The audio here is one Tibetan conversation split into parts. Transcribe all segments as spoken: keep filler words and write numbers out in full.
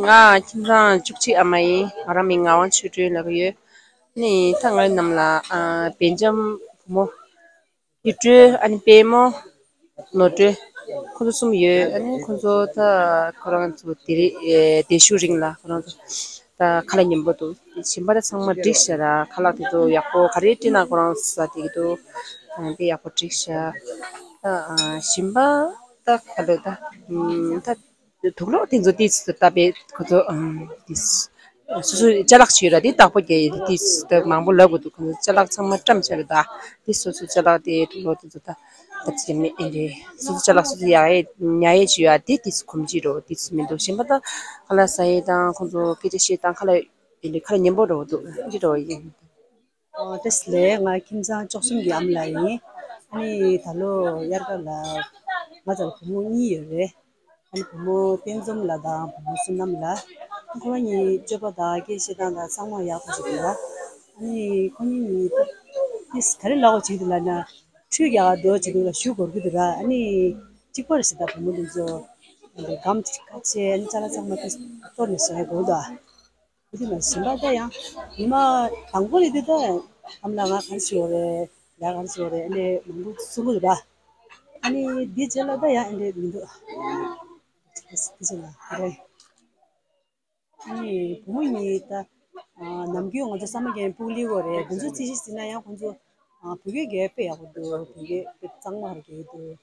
ང་ཁྱིམ་ཚང་བཅུ་གཅིག་ཨ་མ་ཡིན། ང་རང་མིང་ངག་དབང་ཆོས་སྒྲོན་ལབ་ཀྱི་ཡོད། ནི་ད་ང་རྣམས་ལ་ཨ་སྦེལ་ཇམ་བུ་མོ། ཡུལ་སྤྲུལ། ཨ་ནི་པད་མོ། ནོར་སྒྲོན། ཁོ་ཚོ་གསུམ་ཡོད། ཨ་ནི་ཁོ་ཚོ་ད་ཁོ་རང་ཚོ་དེ་རིང་ཨེ་དེ་ཤུལ་རིང་ལ་ཁོ་རང་ཚོ་ད་ཁ་ལག་ཉན་པོ་འདུག་གཞན་པ་ད་ཚང་མ་འགྲིག་ཤག་ར། ཁ་ལག་དེ་ཚོ་ཡག་པོ་ག་རེ་སྤྲད་ན་ཁོ་རང་ཟ་བསྡད་ཀྱི་འདུག་ཨ་དེ་ཡག་པོ་འགྲིག་ཤག་ད་ཨ་གཞན་པ་ད་ག་ལོ་ད་ཨམ་ད། དུག་ལོག་དེ་ཚོ་ཏིས་ད་པེ་ཁོ་ཚོ་ཨམ་ཏིས་སོ་སོའི་ཅ་ལག་ཅིག་ཡོད་ར། དེ་བདག་པོ་རྒྱག་ཡས་ཏིས་ད་མང་པོ་ལབ་དགོས་འདུག་ཁོ་ཚོ་ཅ་ལག་ཚང་མ་བཀྲམ་བྱས་རེད་ད། དེ་སོ་སོའི་ཅ་ལག་དེ་དུག་ལོག་དེ་ཚོ་ད་ད་ཅི་མེད་ཨེ་འདྲེ། སོ་སོའི་ཅ་ལག་སོ་སོ་ཡག་ཡས་ཉར་ཡས་ཅིག་ཡོད་ར། དེ་ཏིས་གོམས་གཅིག་འགྲོ་ཏིས་མི་འདུག་གཞན་པ་ད་ཁ་ལག་ཟ་ཡས་དང་ཁོ་ཚོ་སྐད་ཆ་བཤད་དང་ཁ་ལག་ཨེ་འདྲེ་ཁ་ལག་ཉན་པོ་འགྲོ་འདུག་འདི་འགྲོ་ཡིན། ཨོ་བཀྲ་ཤིས་བདེ་ལེགས། ང་ཁྱིམ་ཚང་བཅུ་གསུམ་གྱི་ཨ་མ་ལགས་ཡིན། ཨ་ནི་ད་ལོ་དབྱར་ཁ་ལ་ང་ཚོ་ལ་བུ་མོ་གཉིས་ཡོད་རེད། ཨ་ནི་བུ་མོ་བསྟན་འཛོམས་ལགས་དང་བུ་མོ་བསོད་ནམས་ལགས། ཁོ་རང་གཉིས་སྤྱོད་པ་དང་སྐད་བཤད་སྟངས་དང་ཚང་མ་ཡག་པོ་ཞིག་འདུག་ལ། ཨ་ནི་ཁོ་གཉིས་གཉིས་ཏིས་ག་རེ་ལབ་དགོས་བྱེད་ཀྱི་འདུག་ལབ་ན། ཁྲུས་རྒྱག་ག་འགྲོ་བྱེད་འདུག་ལ་ཞུ་འགོར་གྱི་འདུག་ར། ཨ་ནི་གཅིག་པ་རེད་ཟེར་ད། བུ་མོ་འདི་ཚོ་ཨ་ནི་སྒམ་གཅིག་ཁ་ཕྱེ། ཨ་ནི་ཅ་ལག་ཚང་མ་ཏིས་གཏོར་ནས་བཟོ་ཡ་དགོས་འདུག་ཨ། དེ་མ་གཞན་པ་ད་ཡང་ཉི་མ་དང་པོ་ལས་དེ་ད་ཨ་མ་ལགས་ང་ག་རེ་བྱེད་དགོས་རེད། ལས་ཀ་ག་རེ་བྱེད་དགོས་རེད། ཨ་ནི་མང་པོ་གསུང་གི་འདུག་པ། ཨ་ནི་འདི་རྗེས་ལ་ད་ཡང་ཨ་འདྲས་མི་འདུག་དེ་བྱས་ན་རེད། ཨ་ནི་བུ་མོ་གཉིས་ད་ནམ་རྒྱུན་ང་ཚོ་སམ་མར་ཀེམ་ཕུག་ལི་གོ་རེད། དེ་ཚོ་རྩིས་གཞི་བརྩིས་ན་ཡང་ཁོང་ཚོ་ཨ་བོད་སྐད་རྒྱག་དཔེ་ཡག་པོ་འདུག་བོད་སྐད་དཔེ་གཙང་མ་རེ་རྒྱག་གི་འདུག་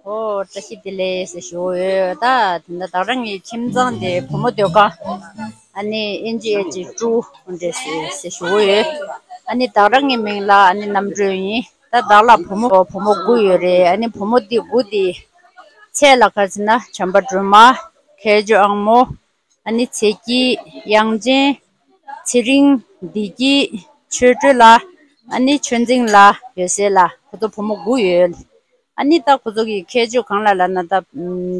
ཨོ་བཀྲ་ཤིས་བདེ་ལེགས་ཟེར་ཞུ་ཡོད། ད་དེ་འདྲ་ད་རང་གི་ཁྱིམ་ཚང་དེ་བུ་མོ་སྡོད་སྒང་ཨ་ནི་ཨིན་ཇི་ཨེ་ཅི་ཀྲུ་འདྲ་ཟེར་ཟེར་ཞུ་ཡོད། ཨ་ནི་ད་རང་གི་མིང་ལ་ཨ་ནི་རྣམ་གྲོལ་ཡིན། ད་བདག་ལ་བུ་མོ་བུ་མོ་དགུ་ཡོད་རེད། ཨ་ནི་བུ་མོ་དེ་དགུ་དེ་ཚེ་ལ་ག་རེ་ཟེར་ན་བྱམས་པ་སྒྲོལ་མ། མཁས་མཆོག་དབང་མོ། ཨ་ནི་ཚེ་སྐྱིད། དབྱངས་ཅན། ཚེ་རིང་། བདེ་སྐྱིད། ཆོས་སྒྲོན་ལགས། ཨ་ནི་ཆོས་འཛིན་ལགས། འོད་ཟེར་ལགས། ཁོ་ཚོ་བུ་མོ་དགུ་ཡོད། ཨ་ནི་ད་ཁོ་ཚོ་གི་ཁྱད་ཆོས་གང་ལ་ལབ་ན་ད་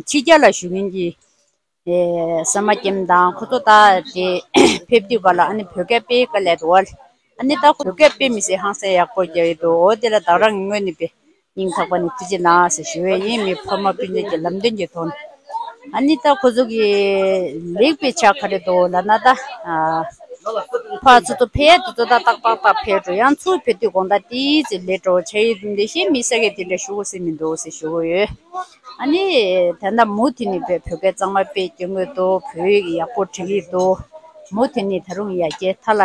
ཕྱི་རྒྱལ་ལ་བཞུགས་མཁན་གྱི་ཨེ་སམ་མར་ཀེམ་དང་ཁོ་ཚོ་ད་དེ་ཕེབས་དུས་ག་ལ་ཨ་ནི་བོད་སྐད་དཔེ་དཀའ་ལས་འདུག་བ། ཨ་ནི་ད་བོད་སྐད་དཔེ་མི་སྲིད་ཧང་སང་ཡག་པོ་རྒྱག་གི་འདུག་འོ་དེ་ལ་ད་རང་གི་ངོས་ནས་དཔེ་སྙིང་ཐག་པ་ནས་ཐུགས་རྗེ་གནང་ཟེར་ཞུ་ཡས་ཡིན། མི་ཕ་མ་སྤུན་ཉེ་གི་ལམ་སྟོན་གྱི་དོན། ཨ་ནི་ད་ཁོ་ཚོ་གི་ལེགས་པའི་ཆ་ག་རེ་འདུག་ལབ་ན་ད་ཨ་ཕར་ཚུར་ཚུར་ཕེབས་དུས་ཚོད་ད་ཏག་ཏག་ཏག་ཕེབས་འགྲོ། ཡང་ཚུར་ཕེབས་དུས་དགོང་དག་ཏིས་ཙི་ལེཊ་འགྲོ་བྱས་ཡོད་དུས་འདི་ཤེས་མི་ས་གི་དེ་འདྲ་ཞུ་དགོས་སྲིད་མི་འདུག་ཟེར་ཞུ་གི་ཡོད། ཨ་ནི་ད་ལྟ་མུ་མཐུད་ནས་བོད་བོད་སྐད་གཙང་མ་དཔེ་སྐྱོན་གྱི་འདུག་བོད་ཡིག་ཡག་པོ་འབྲི་གི་འདུག་མུ་མཐུད་ནས་ད་རུང་ཡར་རྒྱས་མཐའ་ལ་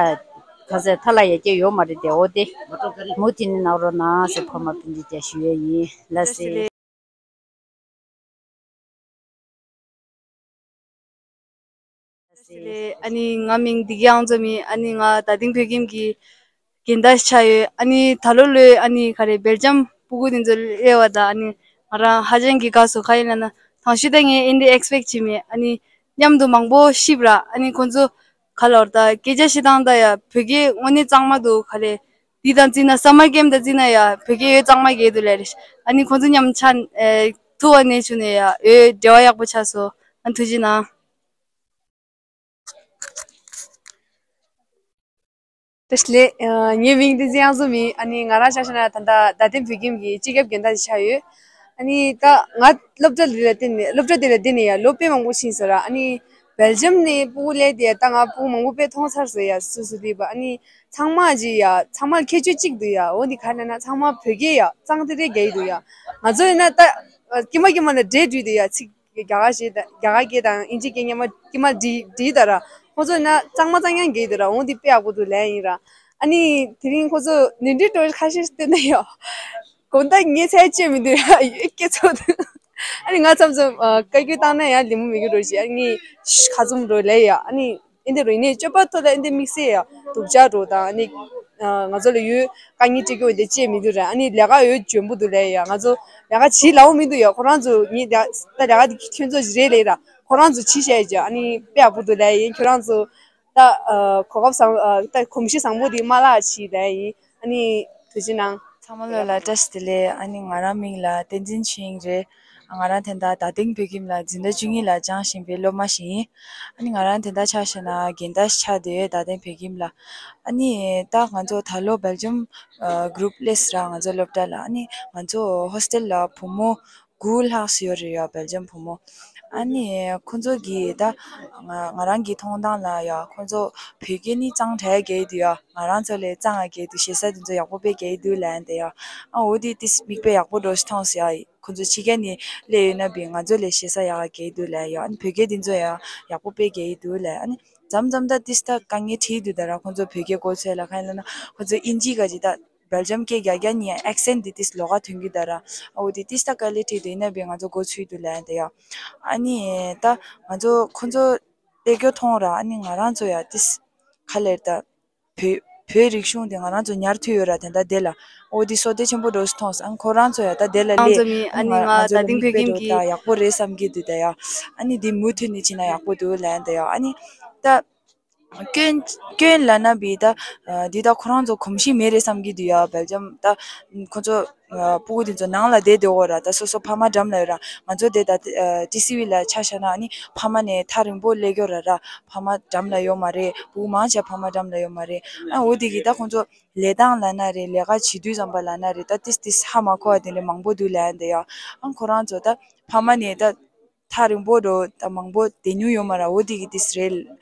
ག་ཚད་མཐའ་ལ་ཡར་རྒྱས་ཡོད་མ་རེད་དེ། འོ་དེ་མུ་མཐུད་ནས་གནང་རོགས་གནང་ཟེར་ཕ་མ་སྤུན་མཆེད་ཀྱང་ཞུ་ཡས་ཡིན། ལགས་སེ། ལགས་སེ། ཨ་ནི་ང་མིང་བདེ་སྐྱིད་དབྱངས་འཛོམས་ཡིན། ཨ་ནི་ང་རྡ་སྟེང་བོད་ཁྱིམ་གྱི་རྒན་བདག་ཆགས་ཡོད། ཨ་ནི་ད་ལོ་ལོའི་ཨ་ནི་ག་རེ་སྦེལ་ཇམ་སྤུ་གུ་དེ་ཚོ་སླེབས་པ་དང་ཨ་ནི་ང་རང་ཧ་ཅང་གི་དགའ་སོང་། གང་ཡིན་ལབ་ན་དང་ཤོས་ད་ངས་ཨེ་འདྲ་ཨེག་སི་པེག་བྱས་མེད། ཨ་ནི་མཉམ་དུ་མང་པོ་གཤིབ་ར། ཨ་ནི་ཁོང་ཚོ་ག་ལབ་ར་ད་སྐད་ཆ་བཤད་སྟངས་ད་ཡ་བོད་སྐད་དངོས་གནས་གཙང་མ་འདུག་ག་རེ་འདི་དང་བརྩིས་ན་སམ་མར་ཀེམ་དང་བརྩིས་ན་ཡ་བོད་སྐད་འོས་གཙང་མ་རྒྱག་འདུག་ལབ་རེད། ཨ་ནི་ཁོང་ཚོ་མཉམ་ཆ་ཨེ་ཐུག་པ་ནས་བྱུང་ནས་ཡ་འོས་འབྲེལ་བ་ཡག་པོ་ཆགས་སོང་། ཨ་ནི་ཐུགས་རྗེ་གནང་། བཀྲ་ཤིས་བདེ་ལེགས། ཨ་ངའི་མིང་བསྟན་འཛིན་དབྱངས་འཛོམས་ཡིན། ཨ་ནི་ང་རང་ཆ་བཞག་ན་ད་ལྟ་རྡ་སྟེང་བོད་ཁྱིམ་གྱི་སྤྱི་ཁྱབ་རྒན་བདག་ཅིག་ཆགས་ཡོད། ཨ་ནི་ད་ང་སློབ་གྲྭ་འདི་ལ་བརྟེན་ནས་སློབ་གྲྭ་འདི་ལ་བརྟེན་ནས་ཡ་ལོ་དཔེ་མང་པོ་ཕྱིན་སོང་ར། ཨ་ནི་སྦེལ་ཇམ་ནས་སྤུ་གུ་སླེབས་དེ་ད་ང་སྤུ་གུ་མང་པོ་དཔེ་མཐོང་ཚར་སོང་ཡ། སུ་སུ་དེ་བ་ཨ་ནི་ཚང་མ་ཅིག་ཡ་ཚང་མ་ལ་ཁྱད་ཆོས་གཅིག་འདུག་ཡ། འོ་འདི་ག་རེ་ལབ་ན་ཚང་མ་བོད་སྐད་ཡ་གཙང་ཏེ་རེ་རྒྱག་གི་འདུག་ཡ། ང་ཚོ་ཡིན་ན་ད་ཀྱེ་མ་ཀྱེ་མ་ལ་འདྲེ་འགྲིག་འདུག་ཡ། ཚིག་རྒྱ་གར་ཞེས་དང་རྒྱ་གར་སྐད་དང་ཨིན་ཇི་སྐད་སྔོན་མ་ཀྱེ་མ་འདི་འདི་ད་ར། ཁོ་ཚོ་ན་གཙང་མ་གཙང་རྐྱང་སྐད་ད་ར། འོང་འདི་དཔེ་ཡག་པོ་འདུག་ལན་ཡིན་ར། ཨ་ནི་དེ་རིང་ཁོ་ཚོ་ནི་འདྲི་ཏོ་ཁ་ཤས་བསྟན་ན་ཡོད། དགོང་དག་ངས་ཚད་ཅེས་མི་འདུག་ཡ་ཡོད་སྐད་ཚོ་འདུག་ཨ་ནི་ང་ཚམ་ཚོ་བཀའ་བཀྱོན་བཏང་ན་ཡང་ལི་མོ་མི་གི་རོ་ཞིག་ཨ་ནི་ཁ་ཚུམ་རོ་ལས་ཡ། ཨ་ནི་ཨིན་དེ་རོ་ཡིན་ནི་སྤྱོད་པ་ཐོག་ལ་ཨིན་དེ་དམིགས་བསལ་ཡ་སྡུག་ཅག་རོ་དང་ཨ་ནི་ང་ཚོ་ལ་ཡོད་དཀའ་ངལ་འཕྲད་ཀྱི་འོན་ཏེ་ཅེས་མི་འདུག་ར། ཨ་ནི་ལས་ཀ་ཡོད་འཇོན་པོ་འདུག་ལས་ཡ། ང་ཚོ་ལས་ཀ་བྱེད་ལའོ་མི་འདུག་ཡ། ཁོ་རང་ཚོ་ངའི་ལས་ད་ལས་ཀ་དེ་ཁྱོད་ཚོ་རེད་ལས་ར། ཁོ་རང་ཚོ་བྱེད་བཤད་ཀྱི་ཨ་ནི་དཔེ་ཡག་པོ་འདུག་ལས་ཡིན། ཁྱོད་རང་ཚོ་ད་གོ་སྐབས་བཟང་ད་གོམས་གཤིས་བཟང་པོ་དེ་མ་བརླག་བྱེད་ལས་ཡིན། ཨ་ནི་ཐུགས་རྗེ་གནང་། ཚང་མ་ལོ་ལ་བཀྲ་ཤིས་བདེ་ལེགས། ཨ་ནི་ང་རང་མིང་ལ་བསྟན་འཛིན་ཆོས་དབྱིངས་རེད། ང་རང་དེ་འདྲ་རྡ་སྟེང་བོད་ཁྱིམ་ལ་འཛིན་གྲྭ་བཅུ་གཉིས་ལ་སྦྱངས་བཞིན་པའི་སློབ་མ་ཞིག་ཡིན། ཨ་ནི་ང་རང་དེ་འདྲ་ཆ་བཞག་ན་རྒན་བདག་ཆགས་བསྡད་ཡོད་རྡ་སྟེང་བོད་ཁྱིམ་ལ། ཨ་ནི་ད་ང་ཚོ་ད་ལོ་སྦེལ་ཇམ་གུ་རུབ་སླེབས་ར་ང་ཚོ་སློབ་གྲྭ་ལ། ཨ་ནི་ང་ཚོ་ཧོ་སི་ཊེལ་ལ་བུ་མོ་དགུ་ལྷག་ཙམ་ཡོད་རེད་ཡ། སྦེལ་ཇམ་བུ་མོ། ཨ་ནི་ཁོང་ཚོ་གིས་ད་ང་ང་རང་གི་མཐོང་སྟངས་ལ་ཡ། ཁོང་ཚོ་བོད་སྐད་ནི་གཙང་དྲགས་རྒྱག་གི་འདུག་ཡ། ང་རང་ཚོ་ལས་གཙང་ང་རྒྱག་གི་འདུག་ཞེ་ས་དེ་ཚོ་ཡག་པོ་དཔེ་རྒྱག་གི་འདུག་ལབ་ཡ་དེ་ཡ། ཨ་འོ་དེ་ཏིས་མིག་དཔེ་ཡག་པོ་འགྲོ་ཞིག་མཐོང་སོང་ཡ། ཁོང་ཚོ་ཕྱི་རྒྱལ་ནས་སླེབས་ཡོད་ན་བི་ང་ཚོ་ལས་ཞེ་ས་ཡག་ག་རྒྱག་གི་འདུག་ལབ་ཡ། ཨ་ནི་བོད་སྐད་དེ་ཚོ་ཡ་ཡག་པོ་དཔེ་རྒྱག་གི་འདུག་ལབ། ཨ་ནི་མཚམས་མཚམས་ད་ཏིས་ད་དཀའ་ངལ་འཕྲད་འདུག་ད་ར། ཁོང་ཚོ་བོད་སྐད་གོ་ཚོད་ལ་གང་ཡིན་ལབ་ན། ཁོང་ཚོ་ཨིན་ཇི་ག་ཅིག་ད་སྦེལ་ཇམ་སྐད་རྒྱག་རྒྱག་ནི་ཨེག་སེན་དེ་ཏིས་ལོགས་ཀ་ཐོན་གི་ད་ར། ཨ་འོ་དེ་ཏིས་ད་དཀའ་ལས་འཕྲད་འདུག་ཡིན་ན་བི་ང་ཚོ་གོ་ཚོད་འདུག་ལབ་ཡ་དེ་ཡ། ཨ་ནི་ད་ང་ཚོ་ཁོང་ཚོ་སླེབས་རྒྱུ་མཐོང་ར། ཨ་ནི་ང་རང་ཚོ་ཡ་ཏིས་ག་ལེར་ད་བོད་བོད་རིག་གཞུང་དེ་ང་རང་ཚོ་ཉར་ཐུབ་ཡོད་ར། དེ་འདྲ་དེ་ལ་ཨོ་དེ་བསོད་བདེ་ཆེན་པོ་འགྲོ་སོང་། ཨ་ཁོ་རང་ཚོ་ཡ་ད་དེ་ལ་ཁོང་ཚོ་སླེབས། མི་ཨ་ཨ་ནི་ནི་ང་ང་ང་ཚོ་ད་ལ་ཐེངས་མིག་བོད་དཔེ་ཁྱིམ་འགྲོ་གི་ད་ཡག་པོ་རེད་བསམ་གྱི་འདུག་ད་ཡ། ཨ་ནི་དེ་མུ་མཐུད་ནས་ཕྱིན་ན་ཡག་པོ་འདུག་ལབ་ཡ་ད་ཡ། ཨ་ནི་ད་སྐྱོན་སྐྱོན་ལབ་ན་བི་ད་འདི་ད་ཁོ་རང་ཚོ་གོམས་གཤིས་མེད་རེད་བསམ་གྱི་འདུག་ཡ། སྦེལ་ཇམ་ད་ཁོ་ཚོ་ཨ་སྤུ་གུ་དེ་ཚོ་ནང་ལ་བསྡད་བསྡད་འོ་ར། ད་སོ་སོ་ཕ་མ་འགྲམ་ལ་ཡོད་ར། ང་ཚོ་དེ་ད་ཊི་སི་ཝི་ལ་ཆ་བཞག་ན་ཨ་ནི་ཕ་མ་ནས་ཐག་རིང་པོ་སླེབས་ཀྱི་ཡོད་ར་ར། ཕ་མ་འགྲམ་ལ་ཡོད་མ་རེད། སྤུ་གུ་མང་ཆེ་ཕ་མ་འགྲམ་ལ་ཡོད་མ་རེད། ཨ་འོ་དེ་གི་ད་ཁོང་ཚོ་ལས་སྟངས་ལབ་ན་རེད། ལས་ཀ་བྱེད་དུས་ཙམ་པ་ལབ་ན་རེད། ད་ཏིས་ཏིས་ཧ་མ་གོ་བ་དེ་འདྲ་མང་པོ་འདུག་ལབ་ཡ་འདི་ཡ། ཨ་ཁོ་རང་ཚོ་ད་ཕ་མ་ནས་ད་ཐག་རིང་པོ་འགྲོ་ད་མང་པོ་བསྡད་མྱོང་ཡོད་མ་ར། འོ་དེ་གི་ཏིས་རེད་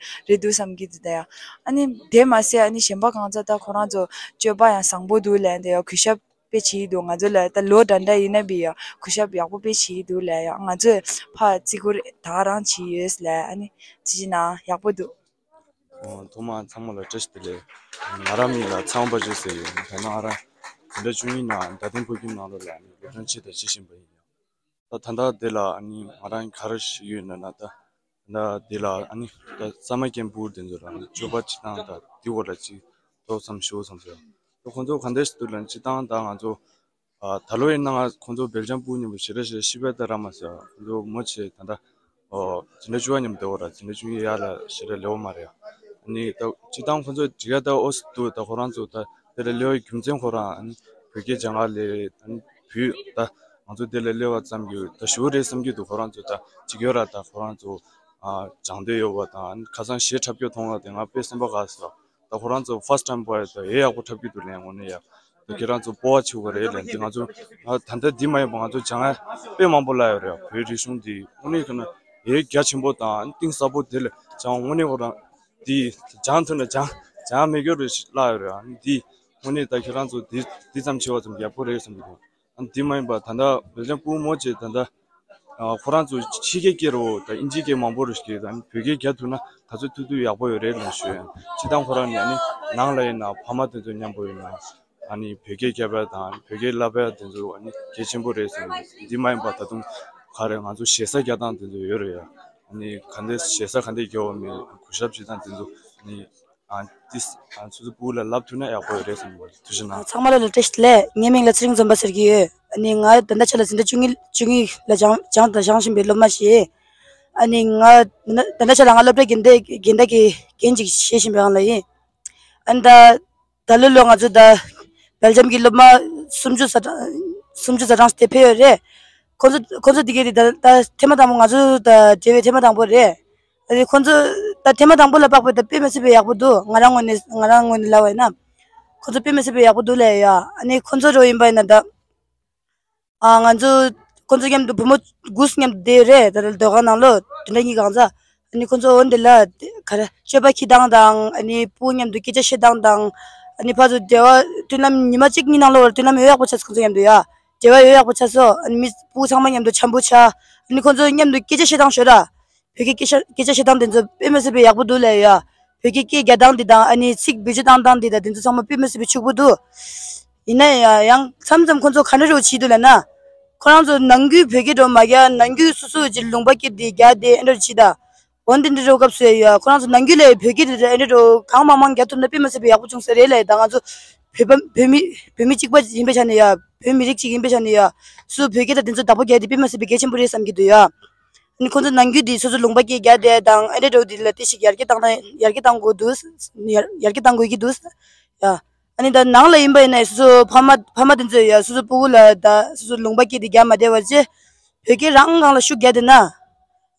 རེད་འདུག་བསམ་གྱི་འདུག་ད་ཡ། ཨ་ནི་དེ་མ་ཟད་ཨ་ནི་གཞན་པ་གང་ཚ་ད་ཁོ་རང་ཚོ་སྤྱོད་པ་ཡང་བཟང་པོ་འདུག་ལབ་ཡ་འདི་ཡ། གུས་ཞབས་དཔེ་བྱེད་ཀྱི་འདུག་ང་ཚོ་ལ་ད་ལོ་འདྲ་འདྲ་ཡིན་ན་བི་ཡ་གུས་ཞབས་ཡག་པོ་དཔེ་བྱེད་ཀྱི་འདུག་ལབ་ཡ། ང་ཚོས་ཕར་བརྩི་བཀུར་ད་ག་རང་བྱེད་ཡོད་ལབ། ཨ་ནི་ཅི་ཅི་ན་ཡག་པོ་འདུག་ཨོ། ཐོག་མར་ཚང་མ་ལ་བཀྲ་ཤིས་བདེ་ལེགས། ང་རང་མིང་ལ་ཚེ་དབང་དཔལ་འབྱོར་ཟེར་ཡོད། ད་ནང་ང་རང་འཛིན་གྲྭ་བཅུ་གཉིས་ནང་རྡ་སྟེང་བོད་ཁྱིམ་ནང་ལོགས་ལ་ནི་སློབ་སྦྱོང་བྱེད་དང་བྱེད་བཞིན་པ་ཡིན། ད་ད་ལྟ་འདི་ལ་ནི་ང་རང་ག་རེ་ཞིག་ཡོད་ན་ན་ད་ད་འདི་ལ་ནི་ད་གཙང་མ་སྐྱེན་པོ་དེ་ཚོ་ལ་ནི་སྤྱོད་པ་བྱེད་སྟངས་ད་འདི་བོ་ལ་ཅིག་ཏོག་ཙམ་ཞུ་བསམ་ཟེར། ད་ཁོང་ཚོ་ག་འདྲ་ཞིག་འདུག་ལ་སྤྱིར་བཏང་ད་ང་ཚོ་ཨ་ད་ལོ་ཡིན་ན་ང་ཁོང་ཚོ་སྦེལ་ཇམ་སྤུ་གུ་མཉམ་པོ་ཞེ་དྲག་ཞེ་དྲག་ཤི་བའི་ད་ར་མ་ཟེར། ཁོང་ཚོ་མོ་ཆེ་ད་ལྟ་ཨོ་འཛིན་གྲྭ་བཅུ་པ་མཉམ་པོ་བསྡད་ཡོད་ར། འཛིན་གྲྭ་བཅུ་གཉིས་ཡར་ལ་ཞེ་དྲག་སླེབས་ཡོད་མ་རེད། ཨ་ནི་ད་སྤྱིར་བཏང་ཁོང་ཚོ་འགྲིག་ཡ་ད་ཨོ་སི་འདུག་ད་ཁོ་རང་ཚོ་ད་དེ་ལ་སླེབས་པའི་རྒྱུ་མཚན་ཁོ་རང་ཨ་ནི་བོད་སྐད་སྦྱང་ག་ལས་ཨ་ནི་བོད་ད་ང་ཚོ་དེ་ལ་སླེབས་པ་ཙམ་གྱིས་ད་ཞུ་རེད་བསམ་གྱི་འདུག་ཁོ་རང་ཚོ་ད་ཅིག་ཡོད་ར། ད་ཁོ་རང་ཚོ་ཨ་སྦྱང་འདོད་ཡོད་པ་དང་ཨ་ནི་ཁ་སང་གཞས་འཁྲབ་རྒྱུ་མཐོང་བ་དེ་ང་དཔེ་སེམས་པ་དགའ་སོང་། ད་ཁོ་རང་ཚོ་first time པ་ད་ཡེ་ཡག་པོ་འཁྲབ་ཀྱི་འདུག་ལན་དངོས་གནས་ཡ། ད་ཁྱེད་རང་ཚོ་སྤོབས་པ་ཆེ་བ་རེད་ལན། འདི་ང་ཚོ་ང་ད་ལྟ་འདི་མ་ཡིན་པ་ང་ཚོ་སྦྱང་ཡ་དཔེ་མང་པོ་ལ་ཡོད་རེད། བོད་རིག་གཞུང་འདི་དངོས་གནས་ཁོ་ན་ཡེ་རྒྱ་ཆེན་པོ་དང་གཏིང་ཟབ་པོ་དེ་ལ་སྦྱང་དངོས་གནས་ཁོ་རང་འདི་སྦྱང་ཐུབ་ན་སྦྱང་སྦྱང་མེད་རྒྱུ་རེད་ལ་ཡོད་རེད། འདི་དངོས་གནས་ད་ཁྱེད་རང་ཚོ་འདི་འདི་ཙམ་བྱེད་པ་ཙམ་ཡག་པོ་རེད་བསམ་གྱི་འདུག་ཨ་འདི་མ་ཡིན་པ་ད་ལྟ་བོད་ལྗོངས་སྤུ་གུ་མོ་ཆེ་ད་ལྟ་ཨ་ཁོ་རང་ཚོ་ཕྱི་རྒྱལ་སྐད་རོ་ད་ཨིན་ཇི་སྐད་མང་པོ་རེ་ཤེས་ད་བོད་སྐད་རྒྱག་ཐུབ་ན་ད་ཚོད་ཐུབ་ཐུབ་ཡག་པོ་ཡོད་རེད་ལབ་ཞུ་ཡ། སྤྱིར་བཏང་ཁོ་རང་ནི་ཨ་ནི་ནང་ལ་ཡིན་ན་ཕ་མ་དེ་ཚོ་མཉམ་པོ་ཡིན་ན་ཨ་ནི་བོད་སྐད་རྒྱབ་ཡ་དང་བོད་སྐད་བསླབ་ཡ་དེ་ཚོ་ཨ་ནི་གལ་ཆེན་པོ་རེད་ཟེར་ནས། འདི་མ་ཡིན་པ་ད་དུང་ག་རེ་ང་ཚོ་ཞེ་ས་རྒྱག་སྟངས་དེ་ཚོ་ཡོད་རེད་ཡ། ཨ་ནི་ག་འདྲ་ཞེ་ས་ག་འདྲ་རྒྱག་པ་མེད། གུས་ཞབས་བྱེད་སྟངས་དེ་ཚོ་ཨ་ནི། ཨ་ཏིས་ཨ་སོ་སོ་སྤུ་གུ་ལ་ལབ་ཐུབ་ན་ཡག་པོ་ཡོད་རེད་བསམ་གྱི་འདུག་ཐུགས་རྗེ་གནང་། ཚང་མ་ལ་ལ་བཀྲ་ཤིས་བདེ་ལེགས། ངའི་མིང་ལ་ཚེ་རིང་འཛོམས་པ་ཟེར་གྱི་ཡོད། ཨ་ནི་ང་ད་ལྟ་ཆ་ལ་འཛིན་གྲྭ་བཅུ་གཉིས་བཅུ་གཉིས་ལ་སྦྱང་སྦྱང་དང་སྦྱང་བཞིན་པའི་སློབ་མ་ཞིག་ཨ་ནི་ང་ད་ལྟ་ཆ་ལ་ང་སློབ་གྲྭ་འགན་འདས་འགན་འདས་ཀྱི་འགན་ཅིག་བཞེས་བཞིན་པའི་སྒང་ལ་ཡིན། ཨ་ནི་ད་ད་ལོ་ལོ་ང་ཚོ་ད་སྦེལ་ཇམ་གྱི་སློབ་མ་སུམ་ཅུ་ཙམ་སུམ་ཅུ་ཙམ་དེ་ཕེབས་ཡོད་རེད། ཁོང་ཚོ་ཁོང་ཚོ་འདི་གའི་རིགས་ད་ད་ཐེངས་མ་དང་པོ་ང་ཚོ་ད་འབྲེལ་བའི་ཐེངས་མ་དང་པོ་རེད། ཨ་ནི་ཁོང་ཚོ་ད་ཐེངས་མ་དང་པོ་ལ་དཔག་པའི་ད་དཔེ་མི་སྲིད་པའི་ཡག་པོ་འདུག་ང་རང་ངོས་ནས་ང་རང་ངོས་ནས་ལབ་པ་ཡིན་ན། ཁོང་ཚོ་དཔེ་མི་སྲིད་པའི་ཡག་པོ་འདུག་ལབ་ཡ། ཨ་ནི་ཁོང་ཚོ་རོ་ཡིན་པ་ཡིན་ན་ད། ཨ་ང་ཚོ་ཁོང་ཚོ་མཉམ་དུ་བུ་མོ་དགུ་མཉམ་དུ་བསྡད་ཡོད་རེད། ད་ལྟ་སྡོད་ཁང་ནང་ལོ་དེ་འདྲ་གཉིས་གང་ཚ། ཨ་ནི་ཁོང་ཚོ་འོན་ཏེ་ལ་ག་རེ་སྤྱོད་པ་འཁྱེར་སྟངས་དང་ཨ་ནི་སྤུ་གུ་མཉམ་དུ་སྐད་ཆ་བཤད་སྟངས་དང་། ཨ་ནི་ཕར་ཚུར་འབྲེལ་བ་མཐུན་ལམ་ཉི་མ་གཅིག་གཉིས་ནང་ལོ་བར་མཐུན་ལམ་ཡོད་ཡག་པོ་ཆགས་སོང་། ཁོང་ཚོ་མཉམ་དུ་ཡ་འབྲེལ་བ་ཡོད་ཡག་པོ་ཆགས་སོང་། ཨ་ནི་མི་སྤུ་གུ་ཚང་མ་མཉམ་དུ་འཆམ་པོ་ཆགས། ཨ་ནི་ཁོང་ཚོ་མཉམ་དུ་སྐད་ཆ་བཤད་སྟངས་ཤོད་ར། བོད་སྐད་སྐད་ཆ་སྐད་ཆ་བཤད་སྟངས་དེ་ཚོ་དཔེ་མི་སྲིད་པའི་ཡག་པོ་འདུག་ལབ་ཡ། བོད་སྐད་སྐད་རྒྱག་སྟངས་དེ་དང་ཨ་ནི་ཚིག་བེད་སྤྱོད་བཏང་སྟངས་དེ་དང་དེ་ཚོ་ཚང་མ་དཔེ་མི་སྲིད་པའི་ཕྱུག་པོ་འདུག་ཡིན་ན་ཡང་ཡང་མཚམས་མཚམས་ཁོང་ཚོ་ག་འདྲ་རེ་བྱེད་འདུག་ལབ་ན། ཁོ་རང་ཚོ་ནང་ཁུལ་བོད་སྐད་འགྲོ་མ་རྒྱག་ནང་ཁུལ་སོ་སོ་ཀྱི་ལུང་པ་སྐད་དེ་རྒྱག་དེ་ཨེ་འདྲ་བྱེད་ད། འོན་ཏེ་འདི་འདྲ་སྐབས་སུ་ཡ་ཁོ་རང་ཚོ་ནང་ཁུལ་ལ་བོད་སྐད་དེ་ཨེ་འདྲ་འགྲོ་གང་མང་མང་རྒྱག་ཐུབ་ན་དཔེ་མི་སྲིད་པའི་ཡག་པོ་བྱུང་ས་རེད་ལབ་ཡ། ད་ང་ཚོ་བོད་པ་བོད་མི་བོད་མི་གཅིག་པ་ཡིན་པའི་ཆ་ནས་ཡ་བོད་མི་རིགས་གཅིག་ཡིན་པའི་ཆ་ནས་ཡ་སོ་སོ་བོད་སྐད་དང་དེ་ཚོ་བདག་པོ་རྒྱག་དེ་དཔེ་མི་སྲིད་པའི་གལ་ཆེན་པོ་རེད་བསམ་གྱི་འདུག་ཡ། ཨ་ནི་ཁོང་ཚོ་ནང་ཁུལ་དེ་སོ་སོ་ལུང་པ་སྐད་རྒྱག་དེ་དང་ཨེ་འདྲ་འགྲོ་དེ་ལ་དེ་ཞིག་ཡར་རྒྱས་བཏང་དང་ཡར་རྒྱས་བཏང་དགོས་འདུག་ཡར་ཡར་རྒྱས་བཏང་དགོས་ཀྱི་འདུག་ཡ། ཨ་ནི་ད་ནང་ལ་ཡིན་པ་ཡིན་ན་སོ་སོ་ཕ་མ་ཕ་མ་དེ་ཚོས་ཡ་སོ་སོ་སྤུ་གུ་ལ་ད་སོ་སོ་ལུང་པ་སྐད་དེ་རྒྱག་མ་བསྡད་པ་བྱས་བོད་སྐད་རང་སྒང་ལ་ཤུགས་རྒྱག་དེ་ན།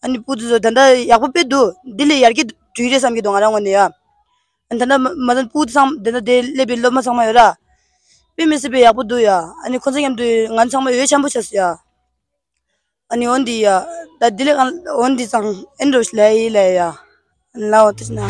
ཨ་ནི་སྤུ་གུ་དེ་ཚོ་ད་ལྟ་ཡག་པོ་དཔེ་འདུག་འདི་ལས་ཡར་རྒྱས་འགྲོ་ཡི་རེད་བསམ་གྱི་འདུག་ང་རང་ངོས་ནས་ཡ། ཨ་ནི་ད་ལྟ་མ་མ་ཚང་སྤུ་གུ་དེ་ཚང་ད་ལྟ་དེ་སླེབས་པའི་སློབ་མ་ཚང་མ་ཡོད་ར། དཔེ་མི་སྲིད་པའི་ཡག་པོ་འདུག་ཡ། ཨ་ནི་ཁོང་ཚོ་མཉམ་དུ་ང་ཚོ་ཚང་མ་འོས་འཆམ་པོ་ཆགས་སོང་ཡ། ཨ་ནི་འོ་འདི་ཡ། ད་འདི་ལས་གང་འོ་འདི་ཙང་ཨེ་འགྲོ་ལས་ཡི་ལས་ཡ། ལའོ་ཏི་ན།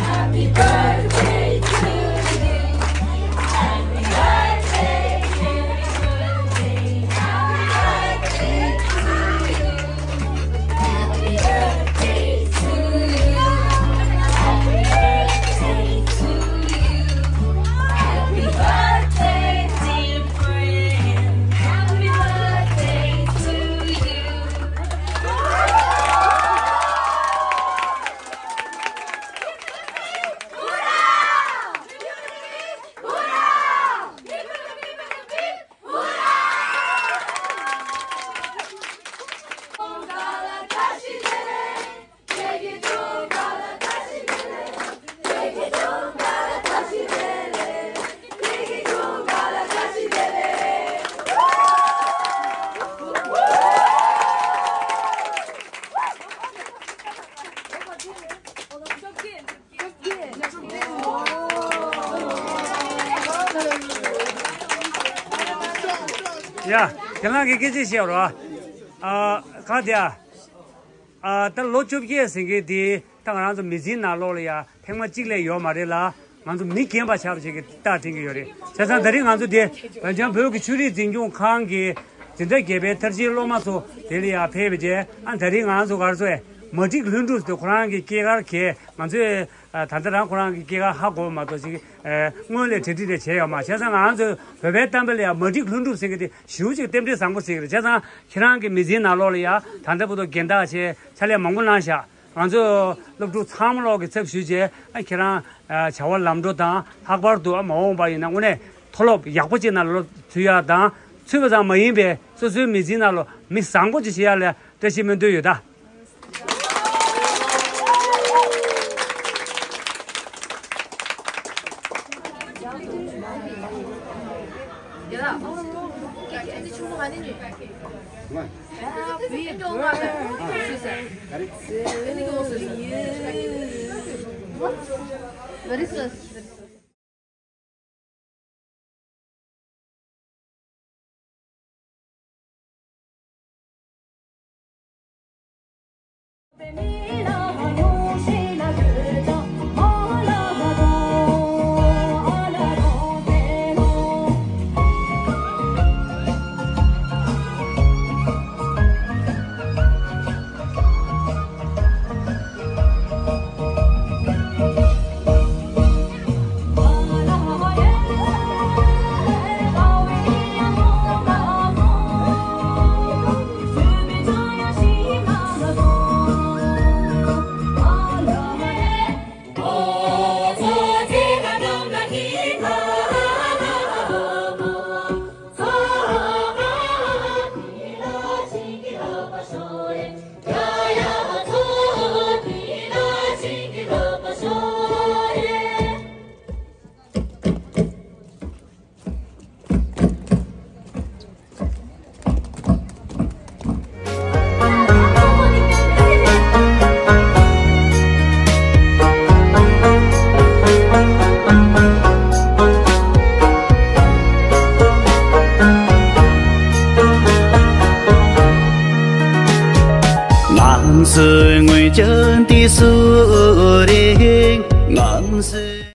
ཡ། དེ་ལ་གི་སྐད་ཆ་བཤད་རོགས། ཨ། ག་དེ་ཨ། ཨ། ད་ལོ་བཅོ་བརྒྱད་ཟེར་མཁན་དེ་ད་ང་རང་ཚོ་མི་ཚེའི་ནང་ལོགས་ལ་ཡ་ཐེངས་མ་གཅིག་ལས་ཡོད་མ་རེད་ལ། ང་ཚོ་མི་རྒན་པ་ཆགས་པ་ཞིག་གི་རྟགས་འཐེན་གྱི་ཡོད་རེད། བྱས་ཙང་ད་རིང་ང་ཚོ་དེ་བོད་ལྗོངས་བོད་ཀྱི་ཆོས་རིག་འཛིན་སྐྱོང་ཁང་གི་འཛིན་གྲྭ་བརྒྱད་པའི་མཐར་ཕྱིན་སློབ་མ་ཚོ་དེ་ལ་ཡ་ཕེབས་པ་བྱས། ཨ། ད་རིང་ང་ཚོ་ག་རེ་ཟེར། མ་བསྒྲིགས་ལྷུན་གྲུབ་ཟེར་དུས་ཁོ་རང་གི་སྐྱེས་སྐར་གས་ང་ཚོས། ཨ། ད་ལྟ་རང་ཁོ་རང་གི་སྐྱེས་སྐར་ཧ་གོ་བ་མ་གཏོགས་ཅིག་ཨ། སྔོན་ལ་གྲ་སྒྲིག་རེ་བྱས་ཡོད་མ། བྱས་ཙང་ང་ཚོ་བོད་པའི་གཏམ་དཔེ་ལ་ཡང་མ་བསྒྲིགས་ལྷུན་གྲུབ་ཟེར་མཁན་དེ་ཞེ་པོ་ཅིག་རྟེན་འབྲེལ་བཟང་པོ་ཟེར་གྱི་རེད། བྱས་ཙང་ཁྱེད་རང་གི་མི་ཚེའི་ནང་ལོགས་ལ་ཡང་ད་ལྟ་བར་དུ་རྒན་བདག་བྱས་ཕྱག་ལས་མང་པོ་གནང་བཞག་ང་ཚོ་སློབ་ཕྲུག་ཚང་མ་ལོག་གི་ཚབ་ཞུས་བྱས། ཨ། ཁྱེད་རང་། ཨ། བྱ་བ་ལམ་འགྲོ་དང་ལྷག་པར་དུ། ཨ། མ་འོངས་པ་ཡིན་ན་དངོས་གནས་མཐོ་སློབ་ཡག་པོ་ཅིག་ནང་སློབ་ཚུད་ཡག་དང་། ཚུད་པ་ཙམ་མ་ཡིན་པའི་སོ་སོའི་མི་ཚེའི་ནང་ལ་མི་བཟང་པོ་ཅིག་བྱེད་ཡག་ལ་བཀྲ་ཤིས་སྨོན་འདུན་ཡོད་ད། ང་ཚོའི་སྔོན་བྱོན་དུས་སུ།